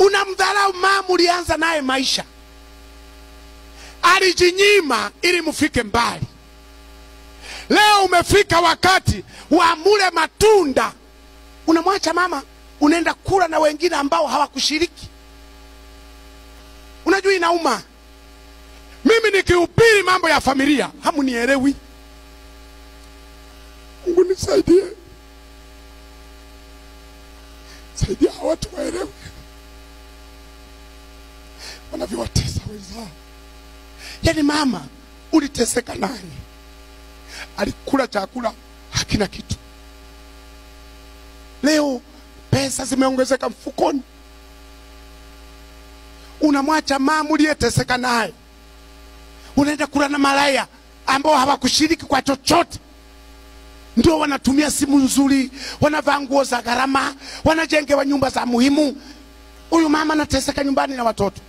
Unamdharau mama ulianza naye maisha. Alijinyima ili mfike mbali. Leo umefika wakati wa mule matunda. Unamwacha mama, unaenda kula na wengine ambao hawakushiriki. Unajua inauma. Mimi nikihubiri mambo ya familia, hamunielewi. Mungu nisaidie. Saidia watu waelewe wanavyowatesa wenzao. Yaani mama uliteseka naye, alikula chakula hakina kitu. Leo pesa zimeongezeka mfukoni, unamwacha mama uliyeteseka naye, unaenda kula na malaya ambao hawakushiriki kwa chochote. Ndio wanatumia simu nzuri, wanavaa nguo za gharama, wanajengewa nyumba za muhimu. Huyu mama anateseka nyumbani na watoto.